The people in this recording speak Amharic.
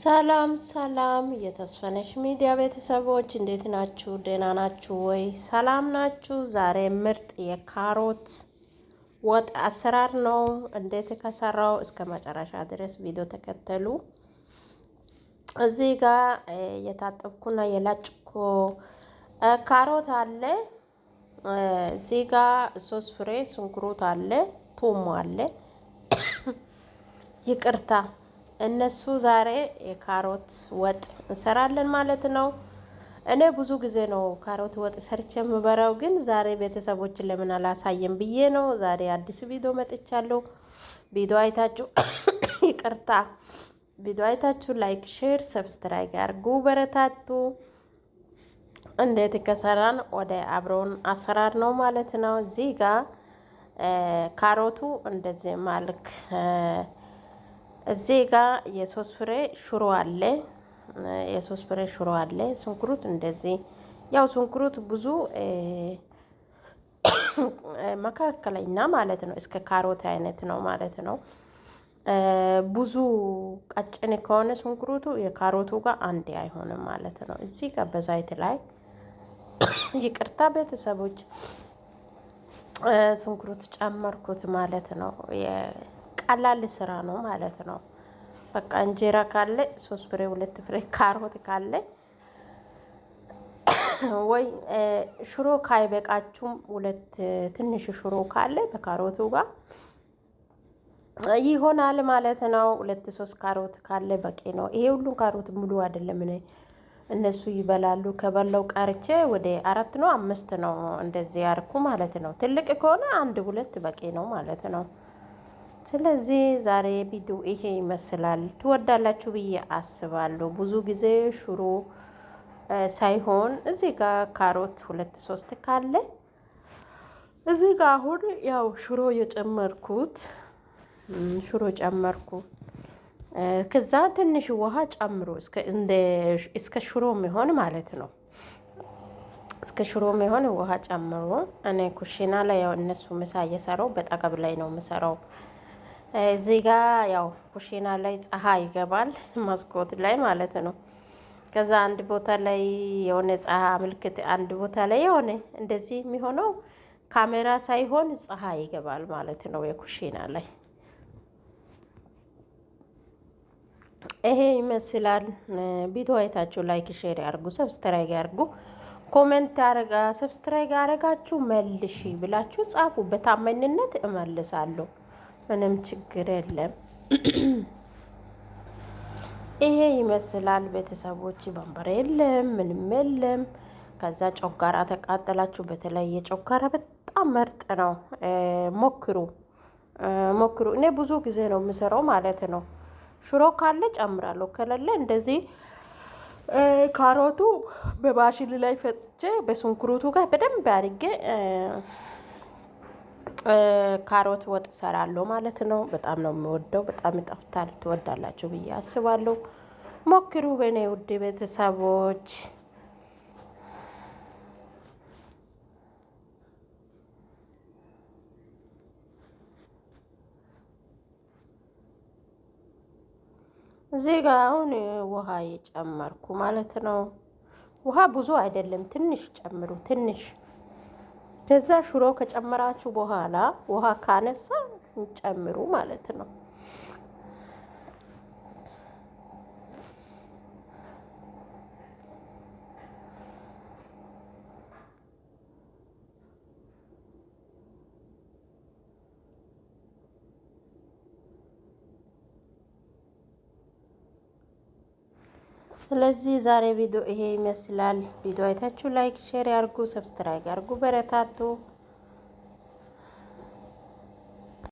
ሰላም ሰላም የተስፈነሽ ሚዲያ ቤተሰቦች እንዴት ናችሁ? ደህና ናችሁ ወይ? ሰላም ናችሁ? ዛሬ ምርጥ የካሮት ወጥ አሰራር ነው። እንዴት ከሰራው እስከ መጨረሻ ድረስ ቪዲዮ ተከተሉ። እዚህ ጋር የታጠብኩና የላጭኩ ካሮት አለ። እዚህ ጋር 3 ፍሬ ሽንኩርት አለ፣ ቱም አለ። ይቅርታ እነሱ ዛሬ የካሮት ወጥ እንሰራለን ማለት ነው። እኔ ብዙ ጊዜ ነው ካሮት ወጥ ሰርቼ የምበራው፣ ግን ዛሬ ቤተሰቦችን ለምን አላሳየም ብዬ ነው። ዛሬ አዲስ ቪዲዮ መጥቻለሁ። ቪዲዮ አይታችሁ ይቅርታ፣ ቪዲዮ አይታችሁ like፣ share፣ subscribe አድርጉ፣ በረታቱ። እንዴት ከሰራን ወደ አብረውን አሰራር ነው ማለት ነው። እዚህ ጋር ካሮቱ እንደዚህ ማልክ እዚህ ጋር የ3 ፍሬ ሽሮ አለ። የ3 ፍሬ ሽሮ አለ። ሽንኩርት እንደዚህ ያው ሽንኩርት ብዙ መካከለኛ ማለት ነው። እስከ ካሮት አይነት ነው ማለት ነው። ብዙ ቀጭን ከሆነ ሽንኩርቱ የካሮቱ ጋር አንድ አይሆንም ማለት ነው። እዚህ ጋር በዛይት ላይ ይቅርታ ቤተሰቦች ሽንኩርት ጨመርኩት ማለት ነው። ቀላል ስራ ነው ማለት ነው። በቃ እንጀራ ካለ 3 ፍሬ 2 ፍሬ ካሮት ካለ ወይ ሽሮ ካይበቃችሁም 2 ትንሽ ሽሮ ካለ በካሮቱ ጋር ይሆናል ማለት ነው። 2 3 ካሮት ካለ በቂ ነው። ይሄ ሁሉም ካሮት ሙሉ አይደለም። እኔ እነሱ ይበላሉ ከበላው ቀርቼ ወደ 4 ነው 5 ነው እንደዚህ ያርኩ ማለት ነው። ትልቅ ከሆነ 1 2 በቂ ነው ማለት ነው። ስለዚህ ዛሬ ቪዲዮ ይሄ ይመስላል። ትወዳላችሁ ብዬ አስባለሁ። ብዙ ጊዜ ሽሮ ሳይሆን እዚህ ጋር ካሮት 2 3 ካለ እዚህ ጋር አሁን ያው ሽሮ የጨመርኩት ሽሮ ጨመርኩ። ከዛ ትንሽ ውሃ ጨምሮ እስከ ሽሮ የሚሆን ማለት ነው። እስከ ሽሮ የሚሆን ውሃ ጨምሮ እኔ ኩሽና ላይ ያው እነሱ ምሳ እየሰራው በጠገብ ላይ ነው የምሰራው። እዚህ ጋር ያው ኩሽና ላይ ፀሐይ ይገባል መስኮት ላይ ማለት ነው። ከዛ አንድ ቦታ ላይ የሆነ ፀሐይ ምልክት አንድ ቦታ ላይ የሆነ እንደዚህ የሚሆነው ካሜራ ሳይሆን ፀሐይ ይገባል ማለት ነው የኩሽና ላይ። ይሄ ይመስላል። ቪዲዮ አይታችሁ like share ያርጉ፣ subscribe ያርጉ፣ comment አረጋ subscribe አረጋችሁ መልሺ ብላችሁ ጻፉ። በታማኝነት እመልሳለሁ። ምንም ችግር የለም። ይሄ ይመስላል ቤተሰቦች። በርበሬ የለም ምንም የለም። ከዛ ጨጓራ ተቃጠላችሁ፣ በተለይ የጨጓራ በጣም ምርጥ ነው። ሞክሩ ሞክሩ። እኔ ብዙ ጊዜ ነው የምሰራው ማለት ነው። ሽሮ ካለ ጨምራለሁ፣ ከሌለ እንደዚህ ካሮቱ በማሽን ላይ ፈጭቼ በሽንኩርቱ ጋር በደንብ አድርጌ ካሮት ወጥ እሰራለሁ ማለት ነው። በጣም ነው የምወደው። በጣም ይጣፍጣል። ትወዳላችሁ ብዬ አስባለሁ። ሞክሩ በእኔ ውድ ቤተሰቦች። እዚህ ጋር አሁን ውሃ የጨመርኩ ማለት ነው። ውሃ ብዙ አይደለም፣ ትንሽ ጨምሩ፣ ትንሽ። ከዛ ሽሮ ከጨመራችሁ በኋላ ውሃ ካነሳ ጨምሩ ማለት ነው። ስለዚህ ዛሬ ቪዲዮ ይሄ ይመስላል። ቪዲዮ አይታችሁ like share ያርጉ፣ subscribe ያርጉ፣ በረታቱ።